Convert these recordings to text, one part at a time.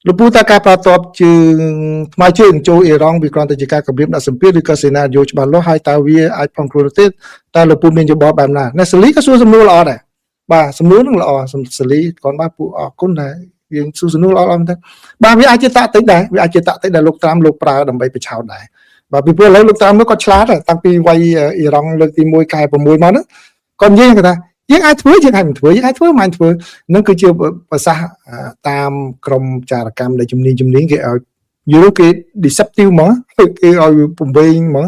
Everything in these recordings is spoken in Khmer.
លោកពូតើការប្រតបជើងថ្មើរជើងចូលអ៊ីរ៉ង់វាគ្រាន់តែជាការគម្រាមដាក់សម្ពាធឬក៏សេណារីយ៉ូច្បាស់លាស់ហើយតើវាអាចផងខ្លួនទេតើលោកពូមានយោបល់បែបណាអ្នកសាលីក៏សួរសំណួរល្អដែរបាទសំណួរនឹងល្អសំសាលីគាត់បាទពូអរគុណដែរយើងសួរសំណួរល្អល្អមែនទេបាទវាអាចជាតាក់តិចដែរវាអាចជាតាក់តិចដែលលោកត្រាំលោកប្រើដើម្បីបញ្ឆោតដែរបាទពីព្រោះឥឡូវលោកត្រាំនោះគាត់ឆ្លាតដែរតាំងពីវាយអ៊ីរ៉ង់លើកទី1ខែ6មកហ្នឹងគាត់និយាយគាត់ថាយើងអាចធ្វើយើងអាចមិនធ្វើយើងអាចធ្វើមិនអាចធ្វើនឹងគឺជាប្រសាសន៍តាមក្រមចារកម្មដែលជំនាញជំនាញគេឲ្យយល់គេ deceptive ហ្មងគេឲ្យពំវែងហ្មង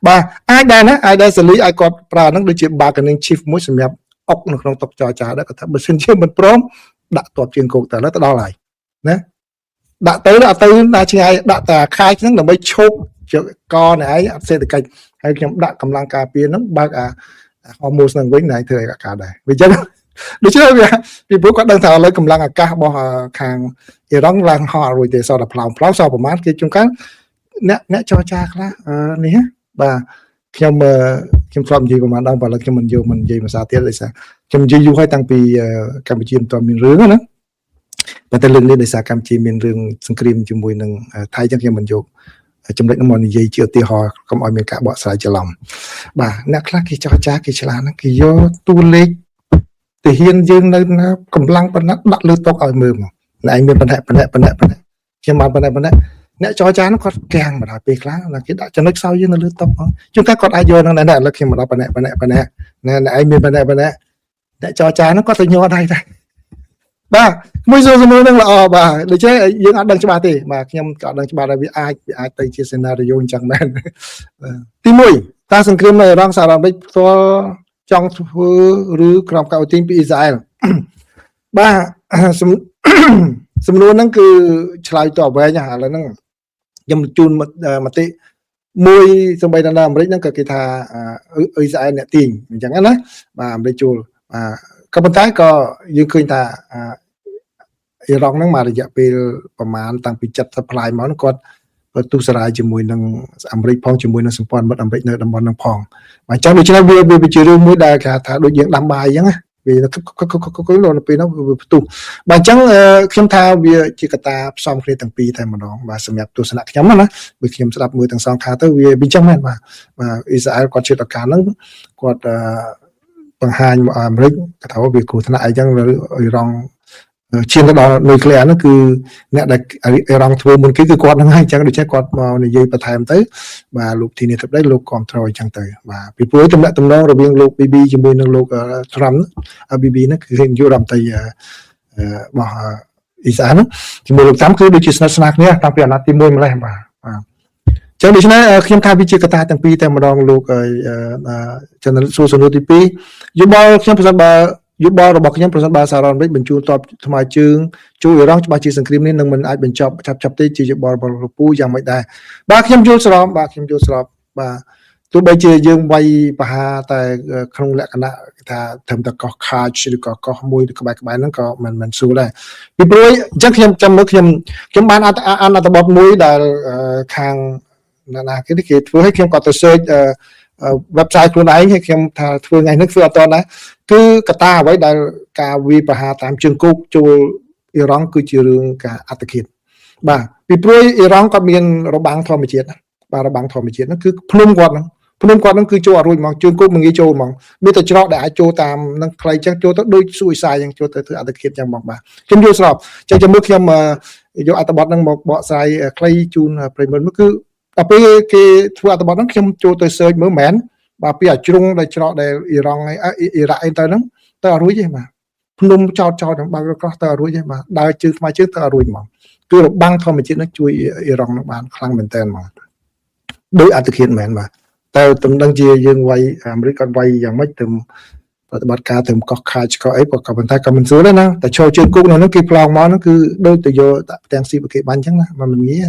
បាទអាចដែរណាអាចដែរសាលីឲ្យគាត់ប្រើហ្នឹងដូចជា bargaining chip មួយសម្រាប់អុកនៅក្នុងតុចរចាដែរគាត់ថាបើសិនជាមិនព្រមដាក់តបជាងគោកតែឥឡូវទៅដល់ហើយណាដាក់ទៅអត់ទៅណាឆ្ងាយដាក់តែខាយហ្នឹងដើម្បីឈោកកណែឯងអត់សេដ្ឋកិច្ចហើយខ្ញុំដាក់កម្លាំងការពារហ្នឹងបើកអាហូម៉ូសហ្នឹងវិញណែធ្វើឲ្យអាការដែរវាចឹងដូច្នេះវាពីព្រោះគាត់ដឹងថាឥឡូវកម្លាំងអាកាសរបស់ខាងអ៊ីរ៉ង់ឡើងហោះរួចទេសល់តែផ្លោងផ្លោងសល់ប្រហែលគេជួនកាលអ្នកអ្នកចរចាខ្លះនេះបាទខ្ញុំខ្ញុំធ្លាប់និយាយប្រហែលដងបើឥឡូវខ្ញុំមិនយកមិននិយាយភាសាទៀតដោយសារខ្ញុំនិយាយយូរហើយតាំងពីកម្ពុជាមិនទាន់មានរឿងណាប៉ុន្តែលើកនេះដោយសារកម្ពុជាមានរឿងសង្គ្រាមជាមួយនឹងថៃចឹងខ្ញុំមិនយកចំណុចនោះមកនិយាយជាឧទាហរណ៍កុំឲ្យមានការបកស្រាយច្រឡំបាទអ្នកខ្លះគេចរចាគេឆ្លាតណាគេយកតួលេខទាហានយើងនៅណាកម្លាំងប៉ុណ្ណាដាក់លើតុឲ្យមើលមកអ្នកឯងមានប៉ុណ្ណេះប៉ុណ្ណេះប៉ុណ្ណេះប៉ុណ្ណេះខ្ញុំបានប៉ុណ្ណេះប៉ុណ្ណេះអ្នកចរចានោះគាត់កាំងមកដល់ពេលខ្លះគេដាក់ចំណុចខ្សោយយើងនៅលើតុផងជួនកាលគាត់អាចយកហ្នឹងដែរឥឡូវខ្ញុំមកដល់ប៉ុណ្ណេះប៉ុណ្ណេះប៉ុណ្ណេះណែអ្នកឯងមានប៉ុណ្ណេះប៉ុណ្ណេះអ្នកចរចានោះគាត់ទៅញ័រដៃដែរបាទមួយសួរសំណួរនឹងល្អបាទដូច្នេះយើងអត់ដឹងច្បាស់ទេបាទខ្ញុំក៏អត់ដឹងច្បាស់ដែរវាអាចទៅជា scenario អញ្ចឹងមែនទី1តើសង្គ្រាមនៅអ៊ីរ៉ង់សហរដ្ឋអាមេរិកផ្ទាល់ចង់ធ្វើឬក្រោមការអូទាញពីអ៊ីស្រាអែលបាទសំណួរហ្នឹងគឺឆ្លើយតបវែងឥឡូវហ្នឹងខ្ញុំជូនមតិមួយសំបីដល់អាមេរិកហ្នឹងក៏គេថាអ៊ីស្រាអែលអ្នកទាញអញ្ចឹងណាបាទអាមេរិកជួលបាទក៏ប៉ុន្តែក៏យើងឃើញថាអ៊ីរ៉ង់ហ្នឹងមករយៈពេលប្រហែលតាំងពី70ផ្លាយមកហ្នឹងគាត់ទុសរាយជាមួយនឹងអាមេរិកផងជាមួយនឹងសម្ព័ន្ធមិត្តអាមេរិកនៅតំបន់ហ្នឹងផងបាទអញ្ចឹងដូច្នេះវាជារឿងមួយដែលគេថាដូចយើងដាំបាយអញ្ចឹងណាវាគឹកគឹកគឹកគឹកដល់ពេលហ្នឹងវាផ្ទុះបាទអញ្ចឹងខ្ញុំថាវាជាកត្តាផ្សំគ្នាទាំងពីរតែម្ដងបាទសម្រាប់ទស្សនៈខ្ញុំណាបើខ្ញុំស្ដាប់មើលទាំងសងខាងទៅវាអញ្ចឹងមែនបាទបាទអ៊ីស្រាអែលគាត់ជាតការហ្នឹងគាត់បង្ហាញមកអាមេរិកគាត់ថាវាគ្រោះថ្នាក់អីចឹងអ៊ីរ៉ង់ឈានទៅដល់នុយក្លេអ៊ែរហ្នឹងគឺអ្នកដែលអ៊ីរ៉ង់ធ្វើមុនគេគឺគាត់ហ្នឹងហើយអញ្ចឹងដូច្នេះគាត់មកនិយាយបន្ថែមទៅបាទលោកធីនីធិបតីលោកគ្រប់គ្រងអញ្ចឹងទៅបាទពីព្រោះទំនាក់ទំនងរវាងលោក BB ជាមួយនឹងលោក Trump BB ហ្នឹងគឺនាយករដ្ឋមន្ត្រីរបស់អ៊ីស្រាអែលហ្នឹងជាមួយលោក Trump គឺដូចជាស្និទ្ធស្នាលគ្នាតាំងពីអាណត្តិទី1ម្លេះបាទបាទចឹងដូច្នេះខ្ញុំថាវាជាកត្តាទាំងពីរតែម្ដងលោកចន្ទសួរសំណួរទី2យោបល់ខ្ញុំប្រសិនបើយោបល់របស់ខ្ញុំប្រសិនបើសហរដ្ឋអាមេរិកបញ្ជូនទ័ពថ្មើរជើងជួយអ៊ីរ៉ង់ច្បាស់ជាសង្គ្រាមនេះនឹងមិនអាចបញ្ចប់ឆាប់ឆាប់ទេជាយោបល់របស់លោកពូយ៉ាងម៉េចដែរបាទខ្ញុំយល់ស្របបាទខ្ញុំយល់ស្របបាទទោះបីជាយើងវាយបហាតែក្នុងលក្ខណៈគេថាត្រឹមតែកោះខាចឬក៏កោះមួយក្បែរក្បែរហ្នឹងក៏មិនមិនស្រួលដែរពីព្រោះអញ្ចឹងខ្ញុំចាំមើលខ្ញុំខ្ញុំបានអានអត្ថបទមួយដែលខាងណាគេគេធ្វើឲ្យខ្ញុំក៏ទៅ search website ខ្លួនឯងហើយខ្ញុំថាធ្វើថ្ងៃនេះធ្វើអត់តដែរគឺកត្តាអ្វីដែលការវាយប្រហារតាមជើងគោកចូលអ៊ីរ៉ង់គឺជារឿងការអត្តឃាតបាទពីព្រោះអ៊ីរ៉ង់គាត់មានរបាំងធម្មជាតិបាទរបាំងធម្មជាតិហ្នឹងគឺភ្នំគាត់ហ្នឹងភ្នំគាត់ហ្នឹងគឺចូលអត់រួចហ្មងជើងគោកមិនងាយចូលហ្មងមានតែច្រកដែលអាចចូលតាមនឹងខ្លីចឹងចូលទៅដូចសួយសាយចឹងចូលទៅធ្វើអត្តឃាតចឹងហ្មងបាទខ្ញុំយល់ស្របចឹងចាំមើលខ្ញុំយកអត្ថបទហ្នឹងមកបកស្រាយខ្លីជូនប្រិយមិត្តមួយគឺដល់ពេលគេធ្វើអត្ថបទហ្នឹងខ្ញុំចូលទៅ search មើលមែនបាទពីអាជ្រុងដែលច្រកដែលអ៊ីរ៉ង់អីអ៊ីរ៉ាក់អីទៅហ្នឹងទៅអត់រួចទេបាទភ្នំចោតចោតបើកក្រោះទៅអត់រួចទេបាទដើរជើងថ្មើរជើងទៅអត់រួចហ្មងគឺរបាំងធម្មជាតិហ្នឹងជួយអ៊ីរ៉ង់ហ្នឹងបានខ្លាំងមែនតើហ្មងដោយអត្តឃាតមែនបាទតែតំដឹងជាយើងវាយអាមេរិកគាត់វាយយ៉ាងម៉េចទៅប្រតិបត្តិការទៅកោះខាចកោះអីក៏ប៉ុន្តែក៏មិនស្រួលដែរណាតែឈរជើងគុកនៅហ្នឹងគេប្លង់មកហ្នឹងគឺដូចទៅយកដាក់ផ្ទាំងស៊ីគេបាញ់អញ្ចឹងណាមិនងាយ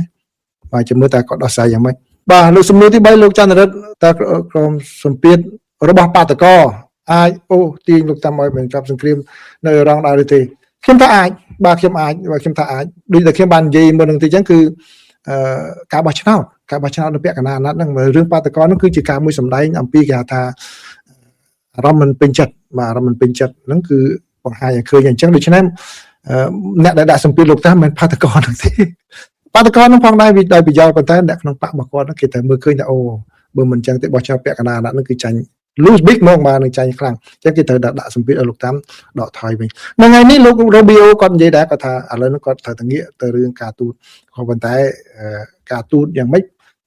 បាទចាំមើលតើគាត់ដោះស្រាយយ៉ាងម៉េចបាទលោកសំណួរទី3លោកចន្ទរិទ្ធតើក្រុមសម្ពាធរបស់បាតកអាចអូទាញលោកតាមឲ្យបញ្ចប់សង្គ្រាមនៅអ៊ីរ៉ង់ដែរឬទេខ្ញុំថាអាចបាទខ្ញុំអាចបាទខ្ញុំថាអាចដូចតែខ្ញុំបាននិយាយមុននឹងតិចអញ្ចឹងគឺអឺការបោះឆ្នោតការបោះឆ្នោតនៅពាក់កណ្ដាលអាណត្តិហ្នឹងរឿងបាតកហ្នឹងគឺជាការមួយសម្ដែងអំពីគេហៅថាអារម្មណ៍មិនពេញចិត្តបាទអារម្មណ៍មិនពេញចិត្តហ្នឹងគឺបង្ហាញឲ្យឃើញអញ្ចឹងដូច្នេះ អ្នកដែលដាក់សម្ពាធលោកត្រាំមិនមែនបាតកោហ្នឹងទេបាតកោហ្នឹងផងដែរវាដោយប្រយោជន៍ប៉ុន្តែអ្នកក្នុងបករបស់គាត់ហ្នឹងគេតែមើលឃើញថាអូបើមិនចឹងទេបោះឆ្នោតពាក់កណ្ដាលអាណត្តិហ្នឹងគឺចាញ់ lose big មកបាទនឹងចាញ់ខ្លាំងអញ្ចឹងគេត្រូវដាក់សម្ពាធឲ្យលោកតាំដកថយវិញនៅថ្ងៃនេះលោក Rubio គាត់និយាយដែរគាត់ថាឥឡូវនេះគាត់ត្រូវតែងាកទៅរឿងការទូតក៏ប៉ុន្តែការទូតយ៉ាងម៉េច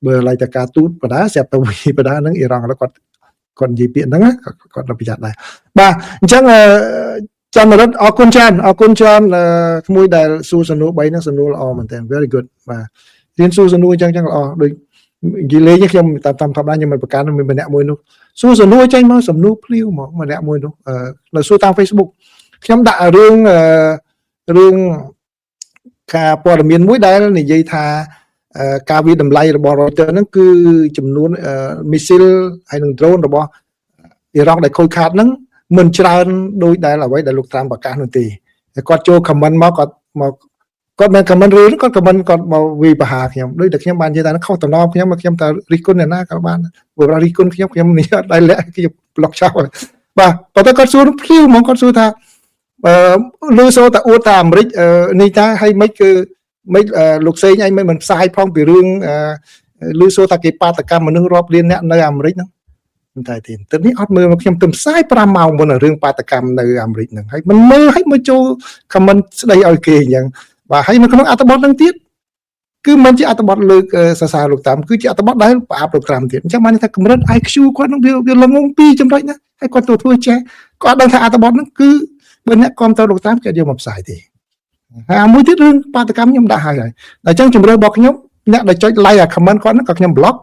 បើឡើយតែការទូតបដាស្រាប់ទៅវីបដាហ្នឹងអ៊ីរ៉ង់ឥឡូវគាត់គាត់និយាយពាក្យហ្នឹងគាត់នៅប្រយ័ត្នដែរបាទអញ្ចឹងចន្ទរិទ្ធអរគុណច្រើនអរគុណច្រើនក្មួយដែលសួរសំណួរ3ហ្នឹងសំណួរល្អមែនទែន very good បាទរៀនសួរសំណួរអញ្ចឹងអញ្ចឹងល្អដូចនិយាយលេងខ្ញុំតាមតាមធម្មតាខ្ញុំមិនប្រកាន់មានម្នាក់មួយនោះសួរសំណួរចេញមកសំណួរភ្លាវមកម្នាក់មួយនោះនៅសួរតាម Facebook ខ្ញុំដាក់រឿងរឿងការព័ត៌មានមួយដែលនិយាយថាការវិតម្លៃរបស់ Reuters ហ្នឹងគឺចំនួនមីស៊ីលហើយនឹង drone របស់អ៊ីរ៉ង់ដែលខូចខាតហ្នឹងមិនច្រើនដោយដែលអ្វីដែលលោកត្រាំប្រកាសនោះទេគាត់ចូល comment មកគាត់មកគាត់មិន comment រឿងគាត់ comment គាត់មកវិបហាខ្ញុំដូចតែខ្ញុំបាននិយាយថាខុសតំណខ្ញុំខ្ញុំតើរិះគន់អ្នកណាក៏បានព្រោះរិះគន់ខ្ញុំខ្ញុំនេះអត់ដែលលាក់ខ្ញុំប្លុកចោលបាទប៉ុន្តែគាត់សួរភ្លាវហ្មងគាត់សួរថាអឺឮសូរតែអួតថាអាមេរិកនេះតាហើយមិនគឺមិនលោកសេងឯងមិនផ្សាយផងពីរឿងឮសូរថាគេបាតកម្មមនុស្សរាប់លានអ្នកនៅអាមេរិកហ្នឹងតែទេទឹកនេះអត់មើលខ្ញុំទៅផ្សាយ5ម៉ោងមុនរឿងបាតកម្មនៅអាមេរិកហ្នឹងហើយមិនមើលឲ្យមកចូល comment ស្ដីឲ្យគេអញ្ចឹងបាទហើយនៅក្នុងអត្ថបទហ្នឹងទៀតគឺមិនជាអត្ថបទលើកសរសើរលោកតាមគឺជាអត្ថបទដែលប្រអាប់លោកត្រាំទៀតអញ្ចឹងបានថាកម្រិត IQ គាត់នឹងវាល្ងងពីរចំណុចណាហើយគាត់ទៅធ្វើចេះគាត់ដឹងថាអត្ថបទហ្នឹងគឺបើអ្នកគ្រប់ទៅលោកតាមគេយកមកផ្សាយទេហើយអាមួយទៀតរឿងបាតកម្មខ្ញុំដាក់ហើយហើយដល់អញ្ចឹងជំរឿរបស់ខ្ញុំអ្នកដែលចុច like អា comment គាត់ហ្នឹងក៏ខ្ញុំ block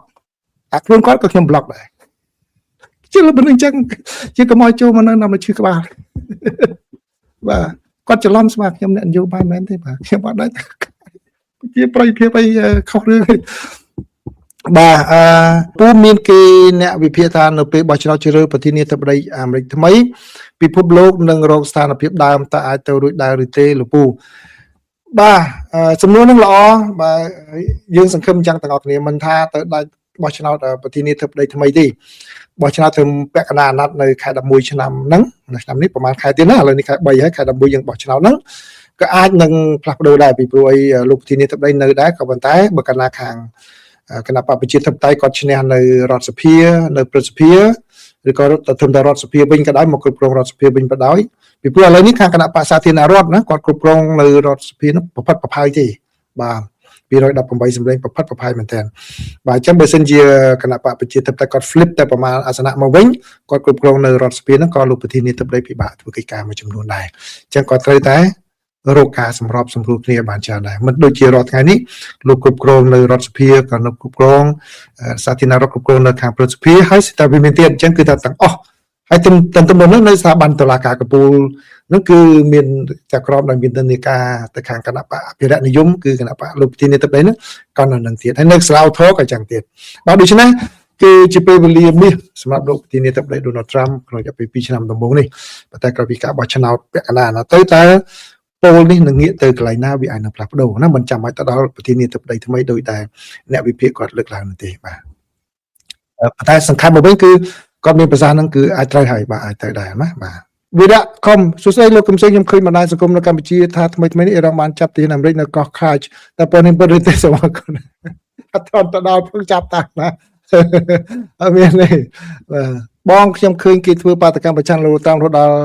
អាខ្លួនគាត់ក៏ខ្ញុំ block ដែរជឿលើមិនអញ្ចឹងជាកុំឲ្យចូលមកនៅនាំឈឺក្បាលបាទគាត់ច្រឡំស្មាខ្ញុំអ្នកនយោបាយមែនទេបាទខ្ញុំអត់ដឹងជាប្រិយភាពអីខុសរឿងបាទអឺពូមានគេអ្នកវិភាគថានៅពេលបោះឆ្នោតជ្រើសប្រធានាធិបតីអាមេរិកថ្មីពិភពលោកនឹងរកស្ថានភាពដើមតើអាចទៅរួចដែរឬទេលោកពូបាទសំណួរនឹងល្អបាទយើងសង្ឃឹមចឹងទាំងអស់គ្នាមិនថាទៅដាច់បោះឆ្នោតប្រធានាធិបតីថ្មីទេបោះឆ្នោតធ្វើពាក់កណ្ដាលអាណត្តិនៅខែ11ឆ្នាំហ្នឹងនៅឆ្នាំនេះប្រហែលខែទៀតណាឥឡូវនេះខែ3ហើយខែ11យើងបោះឆ្នោតហ្នឹងក៏អាចនឹងផ្លាស់ប្ដូរដែរពីព្រោះអីលោកប្រធានាធិបតីនៅដែរក៏ប៉ុន្តែបើកាលណាខាងគណៈបកប្រជាធិបតេយ្យគាត់ឈ្នះនៅរដ្ឋសភានៅព្រឹទ្ធសភាឬក៏ទៅធ្វើតែរដ្ឋសភាវិញក៏ដោយមកគ្រប់គ្រងរដ្ឋសភាវិញក៏ដោយពីព្រោះឥឡូវនេះខាងគណៈបកសាធារណរដ្ឋណាគាត់គ្រប់គ្រងនៅរដ្ឋសភានោះប្រផិតប្រផាយទេបាទ218សម្លេងប្រផិតប្រផាយមែនតើបាទអញ្ចឹងបើសិនជាគណៈបកប្រជាធិបតេយ្យគាត់ flip តែប្រមាណអាសនៈមកវិញគាត់គ្រប់គ្រងនៅរដ្ឋសភាហ្នឹងក៏លោកប្រធានាធិបតីពិបាកធ្វើកិច្ចការមួយចំនួនដែរអញ្ចឹងគាត់ត្រូវតែរកការសម្របសម្រួលគ្នាបានច្រើនដែរមិនដូចជារាល់ថ្ងៃនេះលោកគ្រប់គ្រងនៅរដ្ឋសភាក៏នៅគ្រប់គ្រងសាធារណរដ្ឋគ្រប់គ្រងនៅខាងព្រឹទ្ធសភាហើយស្ថាប័នមានទៀតអញ្ចឹងគឺថាទាំងអស់ហើយទន្ទឹមនឹងនៅស្ថាប័នតុលាការកំពូលនោះគឺមានចក្រមដែលមាននិន្នាការទៅខាងគណៈបកអភិរក្សនិយមគឺគណៈបកលោកប្រធានាធិបតីនោះក៏នៅនឹងទៀតហើយនៅស្លាវធក៏ចឹងទៀតបាទដូច្នេះគឺជាពេលវេលាមាសសម្រាប់លោកប្រធានាធិបតី Donald Trump ក្នុងរយៈពេល2ឆ្នាំដំបូងនេះប៉ុន្តែក្រោយពីការបោះឆ្នោតពាក់កណ្ដាលទៅតើពលនេះនឹងងាកទៅកន្លែងណាវាអាចនឹងផ្លាស់ប្ដូរណាមិនចាំបាច់ទៅដល់ប្រធានាធិបតីថ្មីដោយតែអ្នកវិភាគគាត់លើកឡើងនោះទេបាទប៉ុន្តែសង្ខេបមកវិញគឺគាត់មានប្រសាសន៍ហ្នឹងគឺអាចត្រូវហើយបាទអាចត្រូវដែរណាបាទវីរៈខំសួស្តីលោកកំសែងខ្ញុំឃើញបណ្ដាញសង្គមនៅកម្ពុជាថាថ្មីថ្មីនេះអ៊ីរ៉ង់បានចាប់ទាហានអាមេរិកនៅកោះខាចតែប៉ុននេះពិតឬទេសូមអរគុណអត់ថនទៅដល់ពឹងចាប់តាណាអត់មានទេបាទបងខ្ញុំឃើញគេធ្វើបាតកម្មប្រឆាំងលោកតាមរហូតដល់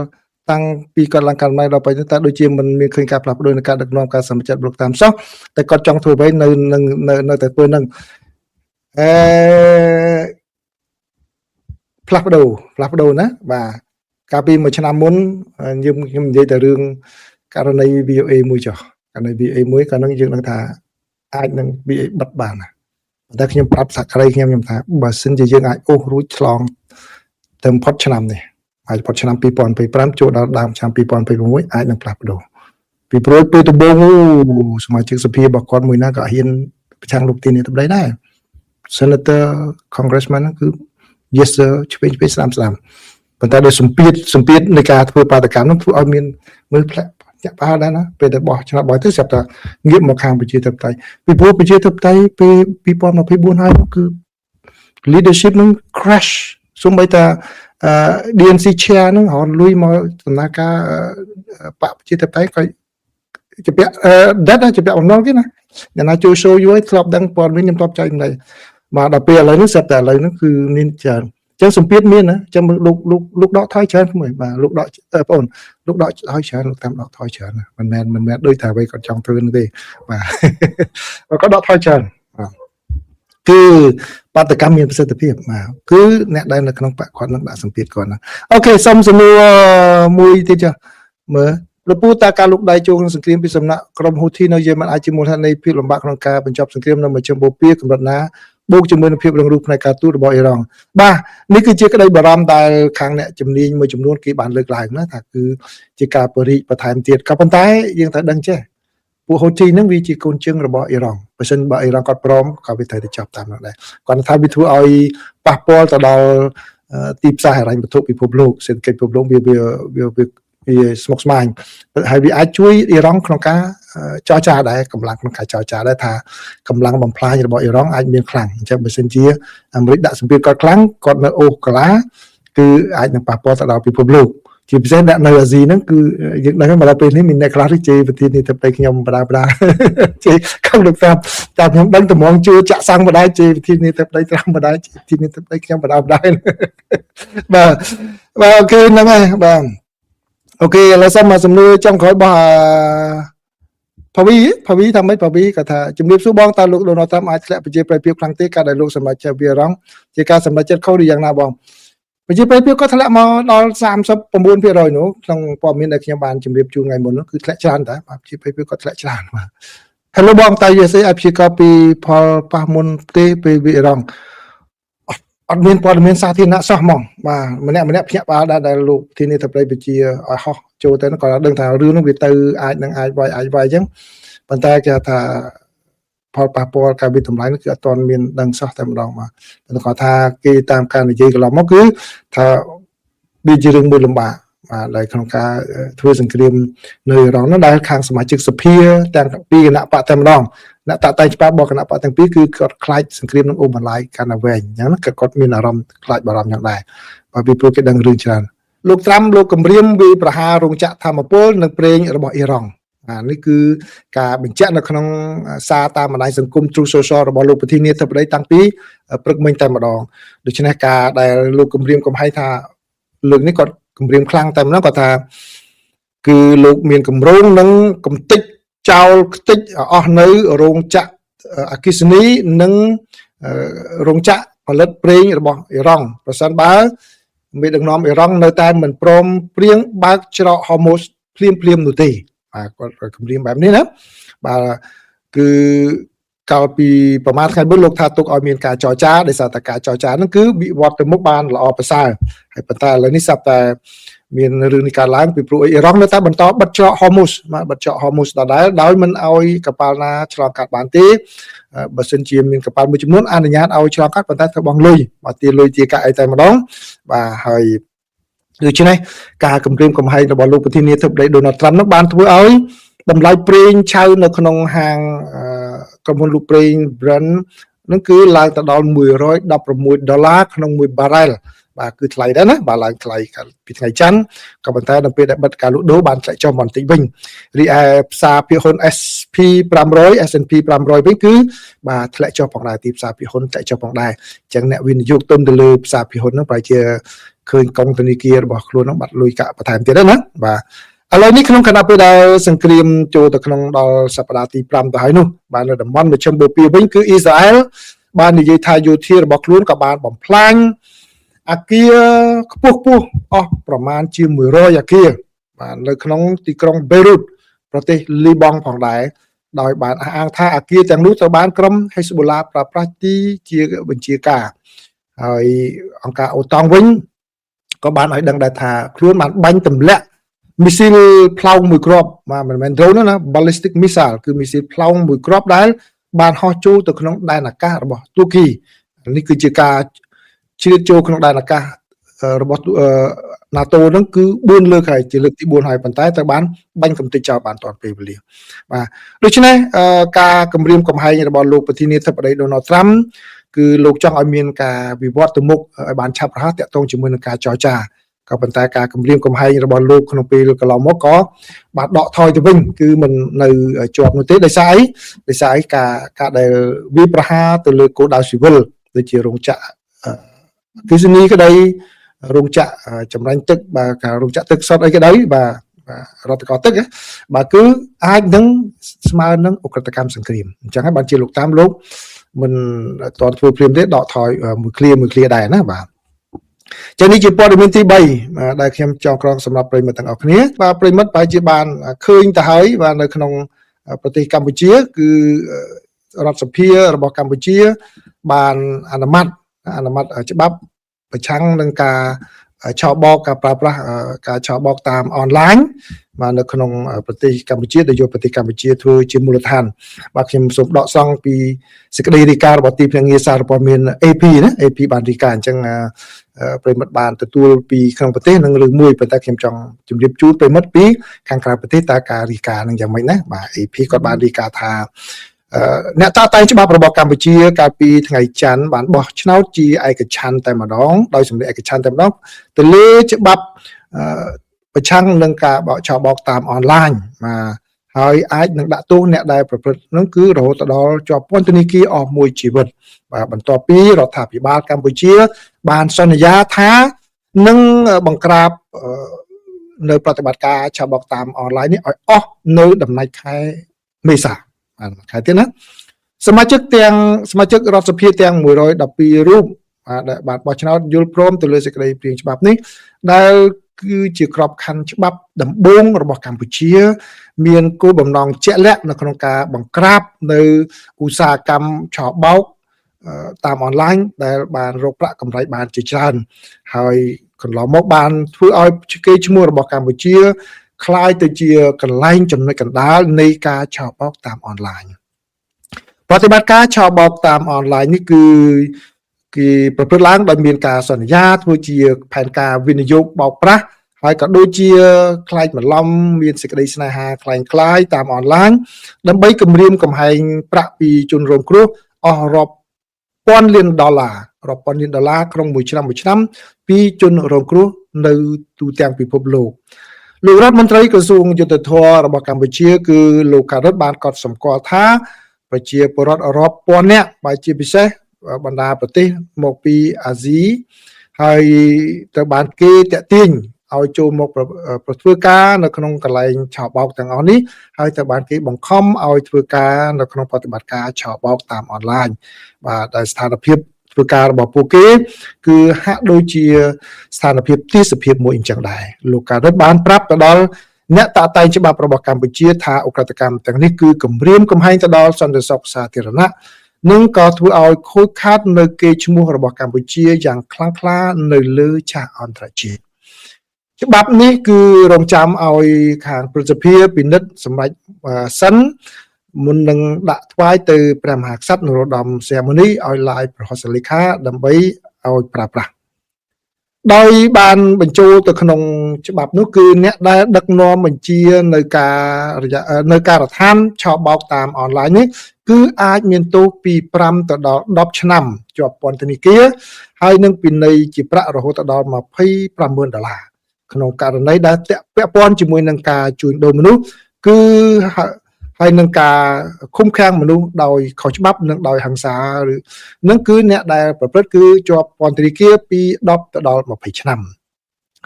តាំងពីគាត់ឡើងកាន់អំណាចដល់ពេលនេះតែដូចជាមិនមានឃើញការផ្លាស់ប្ដូរในការដឹកនាំការសម្រេចចិត្តលោកតាមសោះតែគាត់ចង់ធ្វើអ្វីនៅនឹងនៅតែធ្វើនឹងអឺផ្លាស់ប្ដូរផ្លាស់ប្ដូរណាបាទកាលពីមួយឆ្នាំមុនយើងខ្ញុំនិយាយតែរឿងករណី VOA មួយចុះករណី VOA មួយកាលនោះយើងដឹងថាអាចនឹង VOA បិទបានណាតែខ្ញុំប្រាប់សហក្រីខ្ញុំខ្ញុំថាបើសិនជាយើងអាចអូសរួចឆ្លងទៅផុតឆ្នាំនេះអាចផុតឆ្នាំ2025ចូលដល់ដើមឆ្នាំ2026អាចនឹងផ្លាស់ប្ដូរពីព្រោះពេលដំបូងសមាជិកសភារបស់គាត់មួយណាក៏ហ៊ានប្រឆាំងលោកទីនេះទៅដែរ Senator Congressman ហ្នឹងគឺ yes sir ឆ្វេងឆ្វេងស្ដាំស្ដាំប៉ុន្តែដោយសម្ពាធសម្ពាធនៃការធ្វើបាតកម្មនោះធ្វើឲ្យមានមើលផ្លាក់ចាក់ប្រហែលដែរណាពេលទៅបោះឆ្នោតបោះទៅស្រាប់តែងាកមកខាងប្រជាធិបតេយ្យពីព្រោះប្រជាធិបតេយ្យពេល2024ហើយគឺ leadership នឹង crash សូម្បីតែ DNC chair ហ្នឹងរត់លុយមកដំណើរការបកប្រជាធិបតេយ្យក៏ ជាពាក់ debt ជាពាក់បំណុលគេណាអ្នកណាជួយ show យូរហើយធ្លាប់ដឹងព័ត៌មានខ្ញុំធ្លាប់ចែកម្លែកបាទដល់ពេលឥឡូវនេះស្រាប់តែឥឡូវហ្នឹងគឺមានច្រើនអញ្ចឹងសម្ពាធមានណាអញ្ចឹងលោកលោកលោកដកថយច្រើនមួយបាទលោកដកបងអូនលោកដកថយច្រើនលោកតាមដកថយច្រើនណាមិនមែនដូចតែអ្វីគាត់ចង់ធ្វើនោះទេបាទគាត់ដកថយច្រើនបាទគឺបាតុកម្មមានប្រសិទ្ធភាពបាទគឺអ្នកដែលនៅក្នុងបក្សគាត់នឹងដាក់សម្ពាធគាត់ណាOK សុំសំណួរមួយទៀតចុះមើលលោកពូតើការលុកដៃចូលក្នុងសង្គ្រាមពីសំណាក់ក្រុមហ៊ូធីនៅយេម៉ែនអាចជាមូលហេតុនៃភាពលំបាកក្នុងការបញ្ចប់សង្គ្រាមនៅមជ្ឈិមបូព៌ាកម្រិតណាបូកជាមួយនឹងភាពរឹងរូសផ្នែកការទូតរបស់អ៊ីរ៉ង់បាទនេះគឺជាក្តីបារម្ភដែលខាងអ្នកជំនាញមួយចំនួនគេបានលើកឡើងណាថាគឺជាការបរិបន្ថែមទៀតក៏ប៉ុន្តែយើងត្រូវដឹងចេះពួកហ៊ូធីហ្នឹងវាជាកូនជើងរបស់អ៊ីរ៉ង់បើសិនបើអ៊ីរ៉ង់គាត់ព្រមក៏វាត្រូវតែចប់តាមនោះដែរគាត់ថាវាធ្វើឲ្យប៉ះពាល់ទៅដល់ទីផ្សារហិរញ្ញវត្ថុពិភពលោកសេដ្ឋកិច្ចពិភពលោកវាវាវាវាវាស្មុគស្មាញហើយវាអាចជួយអ៊ីរ៉ង់ក្នុងការចរចាដែរកម្លាំងក្នុងការចរចាដែរថាកម្លាំងបំផ្លាញរបស់អ៊ីរ៉ង់អាចមានខ្លាំងអញ្ចឹងបើសិនជាអាមេរិកដាក់សម្ពាធគាត់ខ្លាំងគាត់នៅអូសកាឡាគឺអាចនឹងប៉ះពាល់ទៅដល់ពិភពលោកជាពិសេសអ្នកនៅអាស៊ីហ្នឹងគឺយើងដឹងមកដល់ពេលនេះមានអ្នកខ្លះជេរប្រធានាធិបតីខ្ញុំបដាបដាជេរខំលោកតាមតាមខ្ញុំដឹងតម្រងជួចាក់សាំងបដាជេរប្រធានាធិបតីត្រាំបដាជេរប្រធានាធិបតីខ្ញុំបដាបដាបាទបាទ OK ហ្នឹងហើយបាទ OK ឥឡូវសូមមកសំណួរចុងក្រោយរបស់ផាវីផាវីថាម៉េចផាវីគាត់ថាជំរាបសួរបងតើលោកដូណាល់ត្រាំអាចធ្លាក់ប្រជាប្រិយភាពខ្លាំងទេការដែលលោកសម្រេចចិត្តវារងជាការសម្រេចចិត្តខុសឬយ៉ាងណាបងប្រជាប្រិយភាពក៏ធ្លាក់មកដល់39%នោះក្នុងព័ត៌មានដែលខ្ញុំបានជម្រាបជូនថ្ងៃមុននោះគឺធ្លាក់ច្រើនតាបាទប្រជាប្រិយភាពក៏ធ្លាក់ច្រើនបាទ Hello បងតើ USA អាចព្យាករពីផលប៉ះមុនទេពេលវារងអត់មានព័ត៌មានសាធារណៈសោះហ្មងបាទម្នាក់ម្នាក់ភ្ញាក់ផ្អើលដែរដែលលោកធានាធិបតីវិជាឲ្យហោះចូលទៅក៏ដឹងថារឿងនោះវាទៅអាចនឹងអាចវាយអាចវាយអញ្ចឹងប៉ុន្តែគេថាផលប៉ះពាល់ការវិតម្លៃនោះគឺអត់ទាន់មានដឹងសោះតែម្ដងបាទតែគាត់ថាគេតាមការនិយាយកន្លងមកគឺថាវាជារឿងមួយលំបាកបាទដែលក្នុងការធ្វើសង្គ្រាមនៅអ៊ីរ៉ង់នោះដែលខាងសមាជិកសភាទាំងពីរគណៈបកតែម្ដងអ្នកតាក់តែងច្បាប់របស់គណៈបកទាំងពីរគឺគាត់ខ្លាចសង្គ្រាមនឹងអូសបន្លាយកាន់តែវែងអញ្ចឹងណាគាត់មានអារម្មណ៍ខ្លាចបារម្ភយ៉ាងដែរបាទពីព្រោះគេដឹងរឿងច្រើនលោកត្រាំលោកគម្រាមវាយប្រហាររោងចក្រធម្មពលនិងប្រេងរបស់អ៊ីរ៉ង់បាទនេះគឺការបញ្ជាក់នៅក្នុងសារតាមបណ្ដាញសង្គម Truth Social របស់លោកប្រធានាធិបតីតាំងពីព្រឹកមិញតែម្ដងដូច្នេះការដែលលោកគម្រាមកំហែងថាលើកនេះគាត់គម្រាមខ្លាំងតែម្ដងគាត់ថាគឺលោកមានគម្រោងនឹងកំតិចចោលខ្ទេចអស់នៅរោងចក្រអគ្គិសនីនិងរោងចក្រផលិតប្រេងរបស់អ៊ីរ៉ង់ប្រសិនបើមេដឹកនាំអ៊ីរ៉ង់នៅតែមិនព្រមព្រៀងបើកច្រកហូម៉ូសភ្លាមភ្លាមនោះទេបាទគាត់គម្រាមបែបនេះណាបាទគឺកាលពីប្រហែលថ្ងៃមុនលោកថាទុកឲ្យមានការចរចាដោយសារតែការចរចាហ្នឹងគឺវិវត្តទៅមុខបានល្អប្រសើរហើយប៉ុន្តែឥឡូវនេះស្រាប់តែមានរឿងនេះកើតឡើងពីព្រោះអ៊ីរ៉ង់នៅតែបន្តបិទច្រកហូម៉ូសបាទបិទច្រកហូម៉ូសដដែលដោយមិនឲ្យកប៉ាល់ណាឆ្លងកាត់បានទេបើសិនជាមានកប៉ាល់មួយចំនួនអនុញ្ញាតឲ្យឆ្លងកាត់ប៉ុន្តែត្រូវបង់លុយបាទទាលុយទាកាក់អីតែម្ដងបាទហើយដូច្នេះការគម្រាមកំហែងរបស់លោកប្រធានាធិបតីដូណាល់ត្រាំនោះបានធ្វើឲ្យតម្លៃប្រេងឆៅនៅក្នុងហាងក្រុមហ៊ុនលក់ប្រេង Brent នឹងគឺឡើងទៅដល់116ដុល្លារក្នុង1បារ៉ែលបាទគឺថ្លៃដែរណាបាទឡើងថ្លៃពីថ្ងៃច័ន្ទក៏ប៉ុន្តែដល់ពេលដែលបិទការលក់ដូរបានធ្លាក់ចុះបន្តិចវិញរីឯផ្សារភាគហ៊ុន SP 500 S&P 500វិញគឺបាទធ្លាក់ចុះផងដែរទីផ្សារភាគហ៊ុនធ្លាក់ចុះផងដែរអញ្ចឹងអ្នកវិនិយោគទុនទៅលើផ្សារភាគហ៊ុនហ្នឹងប្រហែលជាឃើញកុងធនាគាររបស់ខ្លួនហ្នឹងបាត់លុយកាក់បន្ថែមទៀតណាបាទឥឡូវនេះក្នុងខណៈពេលដែលសង្គ្រាមចូលទៅក្នុងដល់សប្តាហ៍ទី5ទៅហើយនោះបាទនៅតំបន់មជ្ឈិមបូព៌ាវិញគឺអ៊ីស្រាអែលបាននិយាយថាយោធារបស់ខ្លួនក៏បានបំផ្លាញអាគារខ្ពស់ខ្ពស់អស់ប្រមាណជា100អាគារបាទនៅក្នុងទីក្រុងបេរូតប្រទេសលីបង់ផងដែរដោយបានអះអាងថាអាគារទាំងនោះត្រូវបានក្រុមហេស្បូឡាប្រើប្រាស់ទីជាបញ្ជាការហើយអង្គការអូតង់វិញក៏បានឲ្យដឹងដែរថាខ្លួនបានបាញ់ទម្លាក់មីស៊ីលផ្លោងមួយគ្រាប់បាទមិនមែន drone ទេណា ballistic missile គឺមីស៊ីលផ្លោងមួយគ្រាប់ដែលបានហោះចូលទៅក្នុងដែនអាកាសរបស់ទូគីនេះគឺជាការជ្រៀតចូលក្នុងដែនអាកាសរបស់ NATO ហ្នឹងគឺ4លើកហើយជាលើកទី4ហើយប៉ុន្តែត្រូវបានបាញ់កំទេចចោលបានទាន់ពេលវេលាបាទដូច្នេះការគម្រាមកំហែងរបស់លោកប្រធានាធិបតីដូណាល់ត្រាំគឺលោកចង់ឲ្យមានការវិវត្តទៅមុខឲ្យបានឆាប់រហ័សទាក់ទងជាមួយនឹងការចរចា ក៏ប៉ុន្តែការគម្រាមកំហែងរបស់លោកក្នុងពេលកន្លងមកក៏បាទដកថយទៅវិញគឺមិននៅជាប់នោះទេដោយសារអីដោយសារអីការការដែលវាប្រហារទៅលើគោលដៅស៊ីវិលដូចជារោងចក្រអគ្គិសនីក្តីរោងចក្រចម្រាញ់ទឹកបាទការរោងចក្រទឹកសុទ្ធអីក្តីបាទបាទរដ្ឋកោទឹកបាទគឺអាចនឹងស្មើនឹងឧក្រិដ្ឋកម្មសង្គ្រាមអញ្ចឹងហើយបានជាលោកតាមលោកមិនតន់ធ្វើភ្លាមទេដកថយមួយឃ្លាមួយឃ្លាដែរណាបាទចឹងនេះជាព័ត៌មានទី3ដែលខ្ញុំចងក្រងសម្រាប់ប្រិយមិត្តទាំងអស់គ្នាបាទប្រិយមិត្តប្រហែលជាបានឃើញទៅហើយបាទនៅក្នុងប្រទេសកម្ពុជាគឺរដ្ឋសភារបស់កម្ពុជា បានអនុម័តអនុម័តច្បាប់ប្រឆាំងនឹងការឆោបោកការប្រើប្រាស់ការឆោបោកតាមអនឡាញបាទនៅក្នុងប្រទេសកម្ពុជាដែលយកប្រទេសកម្ពុជាធ្វើជាមូលដ្ឋានបាទខ្ញុំសូមដកស្រង់ពីសេចក្តីរាយការណ៍របស់ទីភ្នាក់ងារសារព័ត៌មាន AP ណា AP បានរាយការណ៍អញ្ចឹងប្រិយមិត្តបានទទួលពីក្នុងប្រទេសនិងរឿងមួយប៉ុន្តែខ្ញុំចង់ជម្រាបជូនប្រិយមិត្តពីខាងក្រៅប្រទេសតើការរាយការណ៍នឹងយ៉ាងម៉េចណាបាទ AP គាត់បានរាយការណ៍ថាអ្នកតាតែងច្បាប់របស់កម្ពុជាកាលពីថ្ងៃច័ន្ទបានបោះឆ្នោតជាឯកច្ឆន្ទតែម្ដងដោយសម្លេងឯកច្ឆន្ទតែម្ដងទៅលើច្បាប់ប្រឆាំងនឹងការបោកឆោបោកតាមអនឡាញបាទហើយអាចនឹងដាក់ទោសអ្នកដែលប្រព្រឹត្តនោះគឺរហូតដល់ជាប់ពន្ធនាគារអស់មួយជីវិតបាទបន្ទាប់ពីរដ្ឋាភិបាលកម្ពុជា បានសន្យាថានឹងបង្ក្រាបនៅប្រតិបត្តិការឆបោកតាមអនឡាញនេះឲ្យអស់នៅដំណាច់ខែមេសាបាទខែទៀតណាសមាជិកទាំងសមាជិករដ្ឋសភាទាំង112រូបបាទដែលបានបោះឆ្នោតយល់ព្រមទៅលើសេចក្តីព្រាងច្បាប់នេះដែលគឺជាក្របខ័ណ្ឌច្បាប់ដំបូងរបស់កម្ពុជា មានគោលបំណងជាក់លាក់នៅក្នុងការបង្ក្រាបនៅឧស្សាហកម្មឆបោកតាមអនឡាញដែលបានរកប្រាក់កម្រៃបានជាច្រើនហើយកន្លងមកបានធ្វើឲ្យគេឈ្មោះរបស់កម្ពុជាក្លាយទៅជាកន្លែងចំណុចកណ្ដាលនៃការឆបោកតាមអនឡាញប្រតិបត្តិការឆបោកតាមអនឡាញនេះគឺគេប្រព្រឹត្តឡើងដោយមានការសន្យាធ្វើជាផែនការវិនិយោគបោកប្រាស់ហើយក៏ដូចជាខ្លាចបន្លំមានសេចក្តីស្នេហាคล้ายคล้ายតាមអនឡាញដើម្បីគម្រាមកំហែងប្រាក់ពីជនរងគ្រោះអស់រាប់ពាន់លានដុល្លាររាប់ពាន់លានដុល្លារក្នុងមួយឆ្នាំមួយឆ្នាំពីជនរងគ្រោះនៅទូទាំងពិភពលោកលោករដ្ឋមន្ត្រីក្រសួងយុត្តិធម៌របស់កម្ពុជាគឺលោកការុតបានកត់សម្គាល់ថាប្រជាពលរដ្ឋរាប់ពាន់នាក់បើជាពិសេសបណ្ដាប្រទេសមកពីអាស៊ីហើយត្រូវបានគេតាក់ទាញឲ្យចូលមកប្រធ្វើការនៅក្នុងកន្លែងឆោបោកទាំងអស់នេះហើយត្រូវបានគេបង្ខំឲ្យធ្វើការនៅក្នុងប្រតិបត្តិការឆោបោកតាមអនឡាញបាទដែលស្ថានភាពធ្វើការរបស់ពួកគេគឺហាក់ដូចជាស្ថានភាពទេសភាពមួយអញ្ចឹងដែរលោកការុតបានប្រាប់ទៅដល់អ្នកតាតែងច្បាប់របស់កម្ពុជាថាឧក្រិដ្ឋកម្មទាំងនេះគឺគំរាមកំហែងទៅដល់សន្តិសុខសាធារណៈនិងក៏ធ្វើឲ្យខូចខាតនៅកេរ្តិ៍ឈ្មោះរបស់កម្ពុជាយ៉ាងខ្លាំងក្លានៅលើឆាកអន្តរជាតិច្បាប់នេះគឺរងចាំឲ្យខាងព្រឹទ្ធសភាពិនិត្យសម្រាប់សិនមុននឹងដាក់ថ្វាយទៅព្រះមហាក្សត្រនរោត្តមសីហមុនីឲ្យឡាយព្រះហស្តលេខាដើម្បីឲ្យប្រើប្រាស់ដោយបានបញ្ចូលទៅក្នុងច្បាប់នោះគឺអ្នកដែលដឹកនាំបញ្ជានៅការរយៈនៅការដ្ឋានឆបោកតាមអនឡាញនេះគឺអាចមានទោសពី5ទៅដល់10ឆ្នាំជាប់ពន្ធនាគារហើយនឹងពិន័យជាប្រាក់រហូតដល់250,000ដុល្លារក្នុងករណីដែលពាក់ព័ន្ធជាមួយនឹងការជួញដូរមនុស្សគឺហើយនឹងការឃុំឃាំងមនុស្សដោយខុសច្បាប់និងដោយហិង្សាឬនឹងគឺអ្នកដែលប្រព្រឹត្តគឺជាប់ពន្ធនាគារពី10ទៅដល់20ឆ្នាំ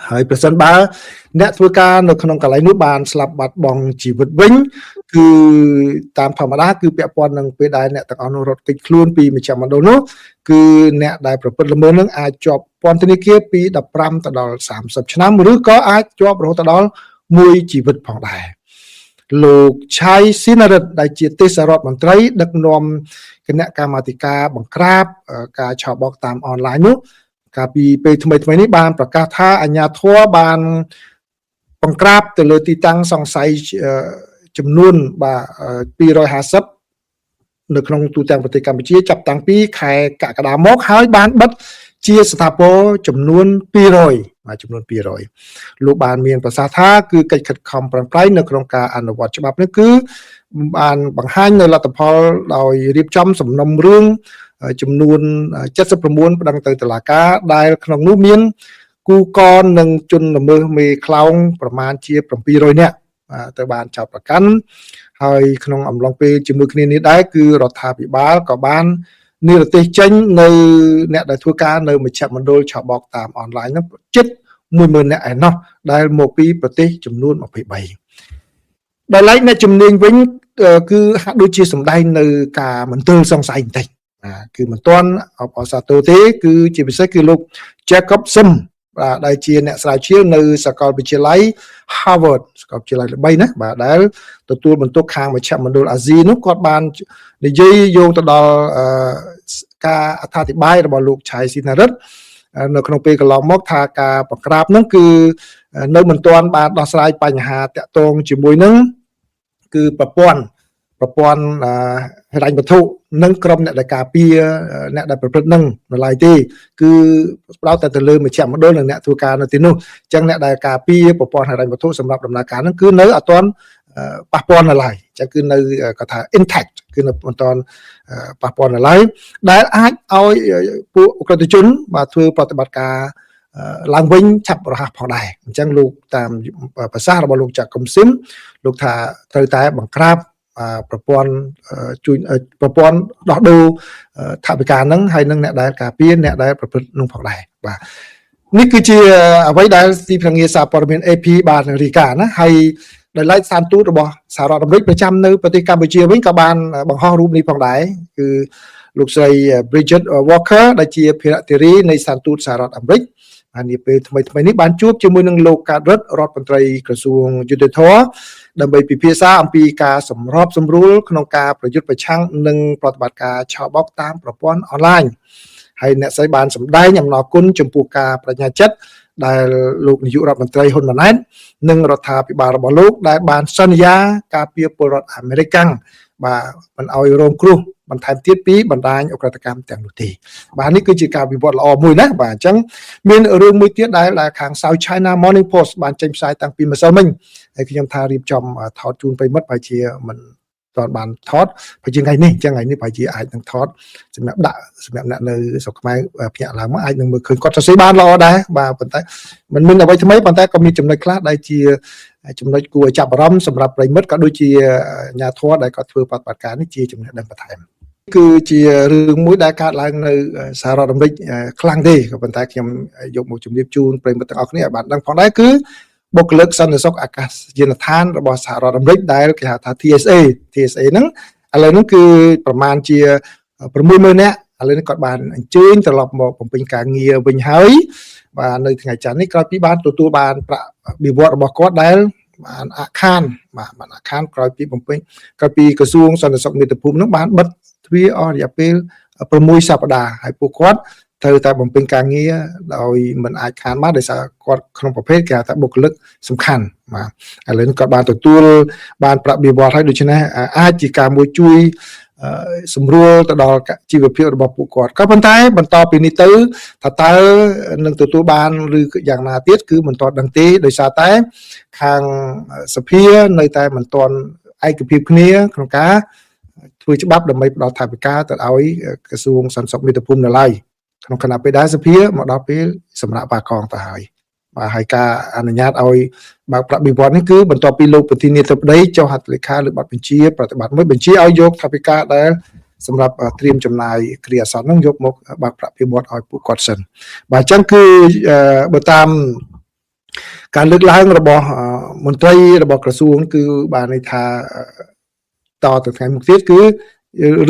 ហើយប្រសិនបើអ្នកធ្វើការនៅក្នុងកន្លែងនោះបានស្លាប់បាត់បង់ជីវិតវិញគឺតាមធម្មតាគឺពាក់ព័ន្ធនឹងពេលដែលអ្នកទាំងអស់នោះរត់គេចខ្លួនពីមជ្ឈមណ្ឌលនោះគឺអ្នកដែលប្រព្រឹត្តល្មើសនឹងអាចជាប់ពន្ធនាគារពី15ទៅដល់30ឆ្នាំឬក៏អាចជាប់រហូតដល់មួយជីវិតផងដែរលោកឆៃស៊ីណារិតដែលជាទេសរដ្ឋមន្ត្រីដឹកនាំគណៈកម្មាធិការបង្ក្រាបការឆបោកតាមអនឡាញនោះកាលពីពេលថ្មីថ្មីនេះបានប្រកាសថាអាជ្ញាធរបានបង្ក្រាបទៅលើទីតាំងសង្ស័យចំនួនបាទ250នៅក្នុងទូទាំងប្រទេសកម្ពុជាចាប់តាំងពីខែកក្កដាមកហើយបានបិទជាស្ថាពរចំនួន200បាទចំនួន200លោកបានមានប្រសាសន៍ថាគឺកិច្ចខិតខំប្រឹងប្រែងនៅក្នុងការអនុវត្តច្បាប់នេះគឺបានបង្ហាញនៅលទ្ធផលដោយរៀបចំសំណុំរឿងចំនួន79ប្តឹងទៅតុលាការដែលក្នុងនោះមាន គូកននិងជនល្មើសមេខ្លោងប្រមាណជា700នាក់បាទទៅបានចោទប្រកាន់ហើយក្នុងអំឡុងពេលជាមួយគ្នានេះដែរគឺរដ្ឋាភិបាលក៏បាននិរទេសចេញនៅអ្នកដែលធ្វើការនៅមជ្ឈមណ្ឌលឆបោកតាមអនឡាញហ្នឹងជិត10000នាក់ឯណោះដែលមកពីប្រទេសចំនួន23ដោយឡែកអ្នកជំនាញវិញគឺហាក់ដូចជាសម្ដែងនៅការមន្ទិលសង្ស័យបន្តិចបាទគឺមិនទាន់អបអរសាទរទេគឺជាពិសេសគឺលោក Jacob Sim បាទដែលជាអ្នកស្រាវជ្រាវនៅសាកលវិទ្យាល័យ Harvard សាកលវិទ្យាល័យល្បីណាបាទដែលទទួលបន្ទុកខាងមជ្ឈមណ្ឌលអាស៊ីនោះគាត់បាននិយាយយោងទៅដល់ការអត្ថាធិប្បាយរបស់លោកឆៃស៊ីណារិតនៅក្នុងពេលកន្លងមកថាការបង្ក្រាបនោះគឺនៅមិនទាន់បានដោះស្រាយបញ្ហាតាក់ទងជាមួយនឹងគឺប្រព័ន្ធហិរញ្ញវត្ថុនិងក្រុមអ្នកដែលការពារអ្នកដែលប្រព្រឹត្តនឹងនៅឡើយទេគឺផ្ដោតតែទៅលើមជ្ឈមណ្ឌលនិងអ្នកធ្វើការនៅទីនោះអញ្ចឹងអ្នកដែលការពារប្រព័ន្ធហិរញ្ញវត្ថុសម្រាប់ដំណើរការហ្នឹងគឺនៅអត់ទាន់ប៉ះពាល់នៅឡើយអញ្ចឹងគឺនៅគាត់ថា intact គឺនៅមិនទាន់ប៉ះពាល់នៅឡើយដែលអាចឲ្យពួកឧក្រិដ្ឋជនបាទធ្វើប្រតិបត្តិការឡើងវិញឆាប់រហ័សផងដែរអញ្ចឹងលោកតាមប្រសាសន៍របស់លោកចាក់កុំស៊ីមលោកថាត្រូវតែបង្ក្រាបប្រព័ន្ធជួយប្រព័ន្ធដោះដូរថវិកាហ្នឹងហើយនឹងអ្នកដែលការពារអ្នកដែលប្រព្រឹត្តនោះផងដែរបាទនេះគឺជាអ្វីដែលទីភ្នាក់ងារសារព័ត៌មាន AP បានរាយការណ៍ណាហើយដោយឡែកស្ថានទូតរបស់សហរដ្ឋអាមេរិកប្រចាំនៅប្រទេសកម្ពុជាវិញក៏បានបង្ហោះរូបនេះផងដែរគឺលោកស្រី Bridget Walker ដែលជាភារធារីនៃស្ថានទូតសហរដ្ឋអាមេរិកហើយនាពេលថ្មីថ្មីនេះបានជួបជាមួយនឹងលោកកាតរិទ្ធរដ្ឋមន្ត្រីក្រសួងយុត្តិធម៌ដើម្បីពិភាក្សាអំពីការសម្របសម្រួលក្នុងការប្រយុទ្ធប្រឆាំងនឹងប្រតិបត្តិការឆបោកតាមប្រព័ន្ធអនឡាញហើយអ្នកស្រីបានសម្ដែងអំណរគុណចំពោះការបញ្ញាចិត្តដែលលោកនាយករដ្ឋមន្ត្រីហ៊ុនម៉ាណែតនិងរដ្ឋាភិបាលរបស់លោកដែលបានសន្យាការពារពលរដ្ឋអាមេរិកបាទមិនឲ្យរងគ្រោះបន្ថែមទៀតពីបណ្ដាញឧក្រិដ្ឋកម្មទាំងនោះទេបាទនេះគឺជាការវិវត្តល្អមួយណាបាទអញ្ចឹងមានរឿងមួយទៀតដែលខាង South China Morning Post បានចេញផ្សាយតាំងពីម្សិលមិញហើយខ្ញុំថារៀបចំថតជូនប្រិមិត្តប្រហែលជាមិនតបានថតប្រហែលជាថ្ងៃនេះអញ្ចឹងថ្ងៃនេះប្រហែលជាអាចនឹងថតសម្រាប់ដាក់សម្រាប់អ្នកនៅស្រុកខ្មែរភ្ញាក់ឡើងមកអាចនឹងមើលឃើញគាត់សរសេរបានល្អដែរបាទប៉ុន្តែមិនមានអ្វីថ្មីប៉ុន្តែក៏មានចំណុចខ្លះដែលជាចំណុចគួរឲ្យចាប់អារម្មណ៍សម្រាប់ប្រិមិត្តក៏ដូចជាអាជ្ញាធរដែលគាត់ធ្វើប្រតិបត្តិការនេះជាចំណេះដឹងបន្ថែមគឺជារឿងមួយដែលកើតឡើងនៅសហរដ្ឋអាមេរិកខ្លាំងទេក៏ប៉ុន្តែខ្ញុំយកមកជម្រាបជូនប្រិមិត្តទាំងអស់គ្នាឲ្យបានដឹងផងដែរគឺបុគ្គលិកសន្តិសុខអាកាសយានដ្ឋានរបស់សហរដ្ឋអាមេរិកដែលគេហៅថា TSA TSA ហ្នឹងឥឡូវហ្នឹងគឺប្រមាណជា60000នាក់ឥឡូវនេះគាត់បានអញ្ជើញត្រឡប់មកបំពេញការងារវិញហើយបាទនៅថ្ងៃច័ន្ទនេះក្រោយពីបានទទួលបានប្រាក់បៀវត្សរបស់គាត់ដែលបានអាខានបាទបានអាខានក្រោយពីបំពេញក្រោយពីក្រសួងសន្តិសុខមាតុភូមិនោះបានបិទទ្វារអស់រយៈពេល6សប្តាហ៍ហើយពួកគាត់ត្រូវតែបំពេញការងារដោយមិនអាចខានបានដោយសារគាត់ក្នុងប្រភេទគេហៅថាបុគ្គលិកសំខាន់បាទឥឡូវនេះគាត់បានទទួលបានប្រាក់បៀវត្សហើយដូច្នេះអាចជាការមួយជួយសម្រួលទៅដល់ជីវភាពរបស់ពួកគាត់ក៏ប៉ុន្តែបន្តពីនេះទៅថាតើនឹងទទួលបានឬយ៉ាងណាទៀតគឺមិនទាន់ដឹងទេដោយសារតែខាងសភានៅតែមិនទាន់ឯកភាពគ្នាក្នុងការធ្វើច្បាប់ដើម្បីផ្ដល់ថវិកាទៅឲ្យក្រសួងសន្តិសុខមាតុភូមិនៅឡើយក្នុងខណៈពេលដែលសភាមកដល់ពេលសម្រាប់បាកងទៅហើយបាទហើយការអនុញ្ញាតឲ្យបើកប្រាក់បៀវត្សនេះគឺបន្ទាប់ពីលោកប្រធានាធិបតីចុះហត្ថលេខាលើបទបញ្ជាប្រតិបត្តិមួយបញ្ជាឲ្យយកថវិកាដែលសម្រាប់ត្រៀមចំណាយគ្រាអាសន្ននោះយកមកបើកប្រាក់បៀវត្សឲ្យពួកគាត់សិនបាទអញ្ចឹងគឺបើតាមការលើកឡើងរបស់មន្ត្រីរបស់ក្រសួងគឺបានន័យថាតទៅថ្ងៃមុខទៀតគឺ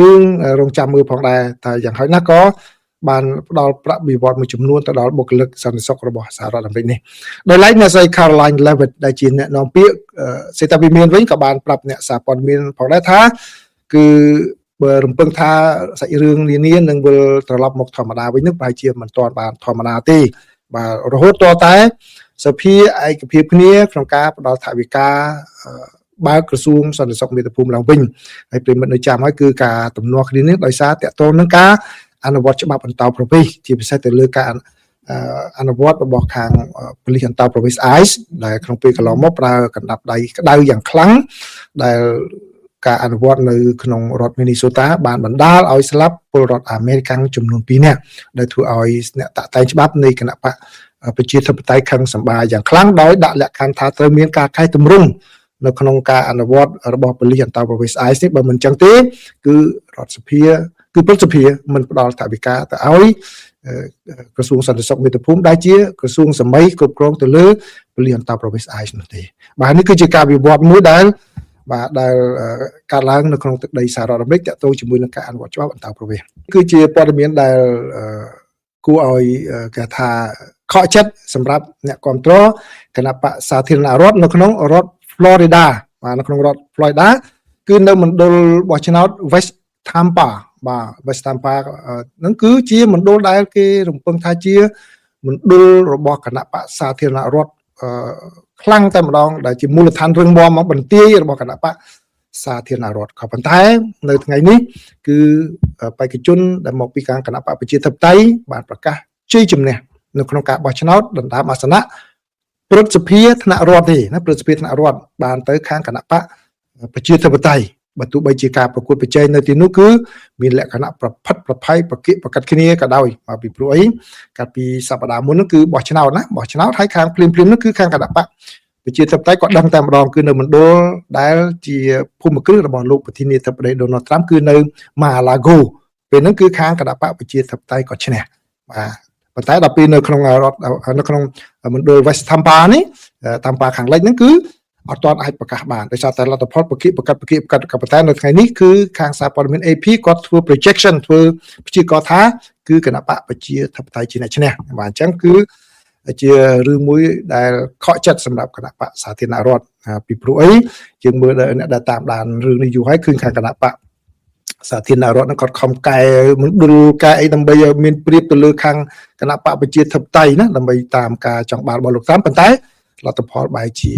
រឿងរងចាំមើលផងដែរថាយ៉ាងហោចណាស់ក៏បានផ្ដល់ប្រាក់បៀវត្សមួយចំនួនទៅដល់បុគ្គលិកសន្តិសុខរបស់សហរដ្ឋអាមេរិកនេះដោយឡែកអ្នកស្រី Caroline Leavitt ដែលជាអ្នកនាំពាក្យសេតវិមានវិញក៏បានប្រាប់អ្នកសារព័ត៌មានផងដែរថាគឺបើរំពឹងថាសាច់រឿងនានានឹងវិលត្រឡប់មកធម្មតាវិញនឹងប្រហែលជាមិនទាន់បានធម្មតាទេបាទរហូតតតែសភាឯកភាពគ្នាក្នុងការផ្ដល់ថវិកាបើកក្រសួងសន្តិសុខមាតុភូមិឡើងវិញហើយប្រិមិត្តនៅចាំហើយគឺការទំនាស់គ្នានេះដោយសារតាក់ទងនឹងការអនុវត្តច្បាប់អន្តោប្រវេសន៍ជាពិសេសទៅលើការអនុវត្តរបស់ខាងប៉ូលីសអន្តោប្រវេសន៍ ICE ដែលក្នុងពេលកន្លងមកប្រើកណ្ដាប់ដៃក្តៅយ៉ាងខ្លាំងដែលការអនុវត្តនៅក្នុងរដ្ឋ Minnesota បានបណ្ដាលឲ្យស្លាប់ពលរដ្ឋអាមេរិកចំនួន2នាក់ដែលធ្វើឲ្យអ្នកតាក់តែងច្បាប់នៃគណបក្ស ប្រជាធិបតេយ្យខឹងសម្បាយ៉ាងខ្លាំងដោយដាក់លក្ខខណ្ឌថាត្រូវមានការកែតម្រង់នៅក្នុងការអនុវត្តរបស់ប៉ូលីសអន្តរប្រវេសន៍ ICE នេះបើមិនចឹងទេគឺរដ្ឋសភាគឺព្រឹទ្ធសភាមិនផ្ដល់ថវិកាទៅឲ្យក្រសួងសន្តិសុខមាតុភូមិដែលជាក្រសួងសាមីគ្រប់គ្រងទៅលើប៉ូលីសអន្តរប្រវេសន៍ ICE នោះទេបាទនេះគឺជាការវិវត្តមួយដែលបាទដែលកើតឡើងនៅក្នុងទឹកដីសហរដ្ឋអាមេរិកតាក់ទងជាមួយនឹងការអនុវត្តច្បាប់អន្តរប្រវេសន៍គឺជាព័ត៌មានដែលគួរឲ្យគេថាខកចិត្តសម្រាប់អ្នកគ្រប់គ្រងគណបក្សសាធារណរដ្ឋនៅក្នុងរដ្ឋ Florida បាទនៅក្នុងរដ្ឋ Florida គឺនៅមណ្ឌលបោះឆ្នោត West Tampa បាទ West Tampa ហ្នឹងគឺជាមណ្ឌលដែលគេរំពឹងថាជាមណ្ឌលរបស់គណបក្សសាធារណរដ្ឋខ្លាំងតែម្ដងដែលជាមូលដ្ឋានរឹងមាំមកបន្ទាយរបស់គណបក្សសាធារណរដ្ឋក៏ប៉ុន្តែនៅថ្ងៃនេះគឺបេក្ខជនដែលមកពីខាងគណបក្សប្រជាធិបតេយ្យបានប្រកាសជ័យជំនះនៅក្នុងការបោះឆ្នោតដណ្ដើមអាសនៈព្រឹទ្ធសភាថ្នាក់រដ្ឋទេណាព្រឹទ្ធសភាថ្នាក់រដ្ឋបានទៅខាងគណបក្សប្រជាធិបតេយ្យបើទោះបីជាការប្រកួតប្រជែងនៅទីនោះគឺមានលក្ខណៈប្រផិតប្រផៃប្រគិប្រកាត់គ្នាក៏ដោយបាទពីព្រោះអីកាលពីសប្តាហ៍មុននោះគឺបោះឆ្នោតណាបោះឆ្នោតហើយខាងភ្លាមភ្លាមនោះគឺខាងគណបក្សប្រជាធិបតេយ្យក៏ដឹងតែម្ដងគឺនៅមណ្ឌលដែលជាភូមិគ្រឹះរបស់លោកប្រធានាធិបតីដូណាល់ត្រាំគឺនៅម៉ាឡាហ្គោពេលហ្នឹងគឺខាងគណបក្សប្រជាធិបតេយ្យក៏ឈ្នះបាទប៉ុន្តែដល់ពេលនៅក្នុងរដ្ឋនៅក្នុងមណ្ឌល West Tampa នេះ Tampa ខាងលិចហ្នឹងគឺអត់ទាន់អាចប្រកាសបានដោយសារតែលទ្ធផលប្រគិប្រកាត់ប្រគិប្រកាត់ក៏ប៉ុន្តែនៅថ្ងៃនេះគឺខាងសារព័ត៌មាន AP គាត់ធ្វើ projection ធ្វើព្យាករណ៍ថាគឺគណបក្សប្រជាធិបតេយ្យជាអ្នកឈ្នះបាទអញ្ចឹងគឺជារឿងមួយដែលខកចិត្តសម្រាប់គណបក្សសាធារណរដ្ឋពីព្រោះអីយើងមើលដល់អ្នកដែលតាមដានរឿងនេះយូរហើយឃើញខាងគណបក្សសាធារណរដ្ឋនឹងគាត់ខំកែមណ្ឌលកែអីដើម្បីឲ្យមានប្រៀបទៅលើខាងគណបក្សប្រជាធិបតេយ្យណាដើម្បីតាមការចង់បានរបស់លោកត្រាំប៉ុន្តែលទ្ធផលបែរជា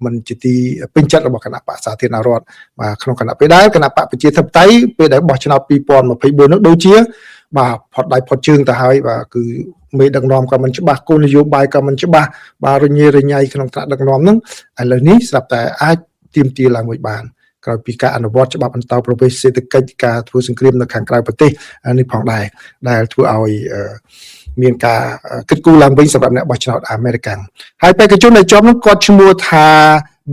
មិនជាទីពេញចិត្តរបស់គណបក្សសាធារណរដ្ឋបាទក្នុងគណៈពេលដែរគណបក្សប្រជាធិបតេយ្យពេលដែលបោះឆ្នោត2024នោះដូចជាបាទផុតដៃផុតជើងទៅហើយបាទគឺមេដឹកនាំក៏មិនច្បាស់គោលនយោបាយក៏មិនច្បាស់បាទរញ៉េរញ៉ៃក្នុងថ្នាក់ដឹកនាំហ្នឹងឥឡូវនេះស្រាប់តែអាចទាមទារឡើងវិញបានក្រោយពីការអនុវត្តច្បាប់អន្តោប្រវេសន៍សេដ្ឋកិច្ចការធ្វើសង្គ្រាមនៅខាងក្រៅប្រទេសនេះផងដែរដែលធ្វើឲ្យមានការគិតគូរឡើងវិញសម្រាប់អ្នកបោះឆ្នោតអាមេរិកហើយបេក្ខជនដែលជាប់នោះគាត់ឈ្មោះថា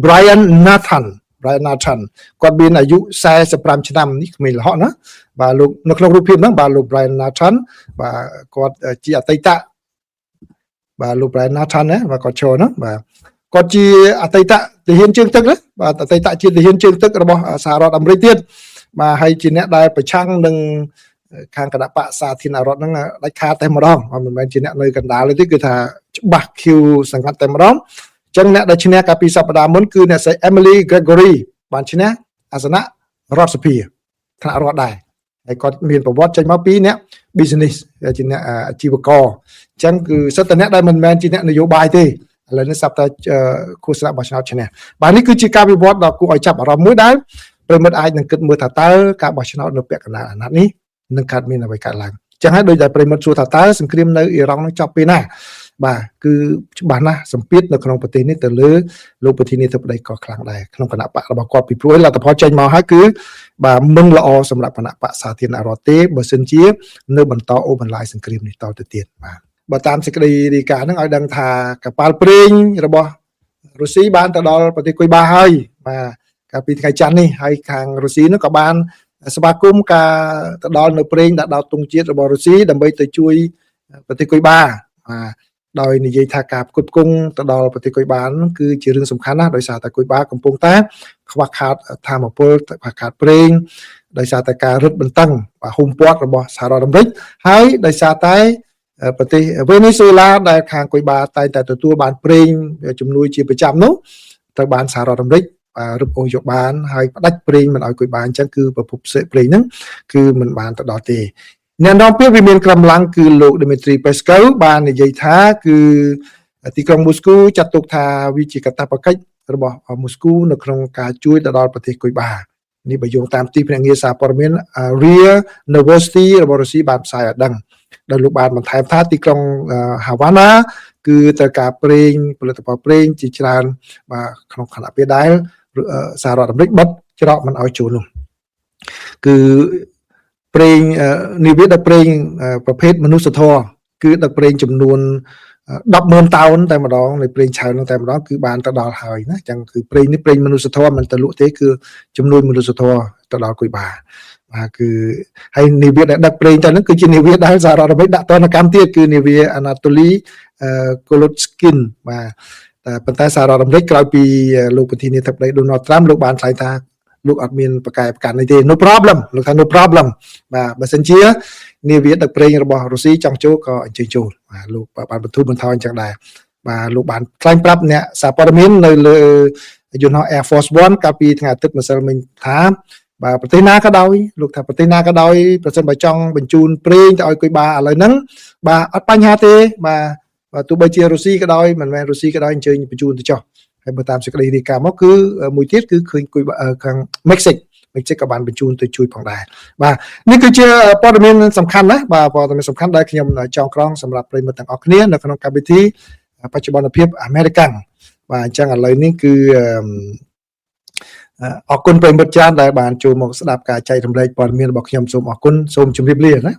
Brian Nathan Brian Nathan គាត់មានអាយុ45ឆ្នាំនេះក្មេងល្ហកណាបាទលោកនៅក្នុងរូបភាពហ្នឹងបាទលោក Brian Nathan បាទគាត់ជាអតីតបាទលោក Brian Nathan ណាបាទគាត់ចូលណាបាទគាត់ជាអតីតទាហានជើងទឹកណាបាទអតីតជាទាហានជើងទឹករបស់សហរដ្ឋអាមេរិកទៀតបាទហើយជាអ្នកដែលប្រឆាំងនឹងខាងគណបក្សសាធារណរដ្ឋហ្នឹងដាច់ខាតតែម្ដងមិនមែនជាអ្នកនៅកណ្ដាលទេគឺថាច្បាស់ខៀវសង្កាត់តែម្ដងអញ្ចឹងអ្នកដែលឈ្នះកាលពីសប្តាហ៍មុនគឺអ្នកស្រី Emily Gregory បានឈ្នះអាសនៈរដ្ឋសភាថ្នាក់រដ្ឋដែរហើយគាត់មានប្រវត្តិចេញមកពីអ្នក business ជាអ្នកអាជីវករអញ្ចឹងគឺសិតតែអ្នកដែលមិនមែនជាអ្នកនយោបាយទេឥឡូវនេះស្រាប់តែឃោសនាបោះឆ្នោតឈ្នះបាទនេះគឺជាការវិវត្តដ៏គួរឲ្យចាប់អារម្មណ៍មួយដែលប្រិយមិត្តអាចនឹងគិតមើលថាតើការបោះឆ្នោតនៅពាក់កណ្ដាលអាណត្តិនេះនឹងកើតមានអ្វីកើតឡើងចឹងហើយដោយតែប្រិយមិត្តសួរថាតើសង្គ្រាមនៅអ៊ីរ៉ង់នឹងចប់ពេលណាបាទគឺច្បាស់ណាស់សម្ពាធនៅក្នុងប្រទេសនេះទៅលើលោកប្រធានាធិបតីក៏ខ្លាំងដែរក្នុងគណបក្សរបស់គាត់ពីព្រោះលទ្ធផលចេញមកហើយគឺបាទមិនល្អសម្រាប់គណបក្សសាធារណរដ្ឋទេបើសិនជានៅបន្តអូបន្លាយសង្គ្រាមនេះតទៅទៀតបាទបើតាមសេចក្តីរាយការណ៍ហ្នឹងឲ្យដឹងថាកប៉ាល់ប្រេងរបស់រុស្ស៊ីបានទៅដល់ប្រទេសគុយបាហើយបាទកាលពីថ្ងៃច័ន្ទនេះហើយខាងរុស្ស៊ីនោះក៏បានស្វាគមន៍ការទៅដល់នៅប្រេងដាក់ដល់ទង់ជាតិរបស់រុស្ស៊ីដើម្បីទៅជួយប្រទេសគុយបាបាទដោយនិយាយថាការផ្គត់ផ្គង់ទៅដល់ប្រទេសគុយបាហ្នឹងគឺជារឿងសំខាន់ណាស់ដោយសារតែគុយបាកំពុងតែខ្វះខាតថាមពលខ្វះខាតប្រេងដោយសារតែការរឹតបន្តឹងបាទហ៊ុំព័ទ្ធរបស់សហរដ្ឋអាមេរិកហើយដោយសារតែប្រទេសវេណេស៊ុយអេឡាដែលខាងគុយបាតែងតែទទួលបានប្រេងជំនួយជាប្រចាំនោះត្រូវបានសហរដ្ឋអាមេរិករឹបអូសយកបានហើយផ្ដាច់ប្រេងមិនឲ្យគុយបាអញ្ចឹងគឺប្រភពប្រេងហ្នឹងគឺមិនបានទៅដល់ទេអ្នកនាំពាក្យវិមានក្រំឡាំងគឺលោក Dmitry Peskov បាននិយាយថាគឺទីក្រុងមូស្គូចាត់ទុកថាវាជាកាតព្វកិច្ចរបស់មូស្គូនៅក្នុងការជួយទៅដល់ប្រទេសគុយបានេះបើយោងតាមទីភ្នាក់ងារសារព័ត៌មាន RIA Novosti របស់រុស្ស៊ីបានផ្សាយឲ្យដឹងដោយលោកបានបន្ថែមថាទីក្រុងហាវ៉ាណាគឺត្រូវការប្រេងផលិតផលប្រេងជាច្រើនបាទក្នុងខណៈពេលដែលសហរដ្ឋអាមេរិកបិទច្រកមិនឲ្យចូលនោះគឺប្រេងនាវាដឹកប្រេងប្រភេទមនុស្សធម៌គឺដឹកប្រេងចំនួន 10,000តោនតែម្ដងនៃប្រេងឆៅនោះតែម្ដងគឺបានទៅដល់ហើយណាអញ្ចឹងគឺប្រេងនេះប្រេងមនុស្សធម៌មិនទៅលក់ទេគឺជំនួយមនុស្សធម៌ទៅដល់គុយបាបាទគឺហើយនាវាដែលដឹកប្រេងទៅហ្នឹងគឺជានាវាដែលសហរដ្ឋអាមេរិកដាក់ទណ្ឌកម្មទៀតគឺនាវា Anatoly Kolodkin បាទតែប៉ុន្តែសហរដ្ឋអាមេរិកក្រោយពីលោកប្រធានាធិបតី Donald Trump លោកបានថ្លែងថាលោកអត់មានប្រកែប្រកាន់នេះទេ no problem លោកថា no problem បាទបើសិនជានាវាដឹកប្រេងរបស់រុស្ស៊ីចង់ចូលក៏អញ្ជើញចូលបាទលោកបានបន្ធូរបន្ថយអញ្ចឹងដែរបាទលោកបានថ្លែងប្រាប់អ្នកសារព័ត៌មាននៅលើយន្តហោះ Air Force One កាលពីថ្ងៃអាទិត្យម្សិលមិញថាបាទប្រទេសណាក៏ដោយលោកថាប្រទេសណាក៏ដោយប្រសិនបើចង់បញ្ជូនប្រេងទៅឲ្យគុយបាឥឡូវហ្នឹងបាទអត់បញ្ហាទេបាទបាទទោះបីជារុស្ស៊ីក៏ដោយមិនមែនរុស្ស៊ីក៏ដោយអញ្ជើញបញ្ជូនទៅចុះហើយបើតាមសេចក្តីរាយការណ៍មកគឺមួយទៀតគឺឃើញគុយខាងមិចស៊ិកមិចស៊ិកក៏បានបញ្ជូនទៅជួយផងដែរបាទនេះគឺជាព័ត៌មានសំខាន់ណាបាទព័ត៌មានសំខាន់ដែលខ្ញុំចងក្រងសម្រាប់ប្រិយមិត្តទាំងអស់គ្នានៅក្នុងកម្មវិធីបច្ចុប្បន្នភាពអាមេរិកាំងបាទអញ្ចឹងឥឡូវនេះគឺអរគុណប្រិយមិត្តច្រើនដែលបានចូលមកស្ដាប់ការចែករំលែកព័ត៌មានរបស់ខ្ញុំសូមអរគុណសូមជម្រាបលាណា។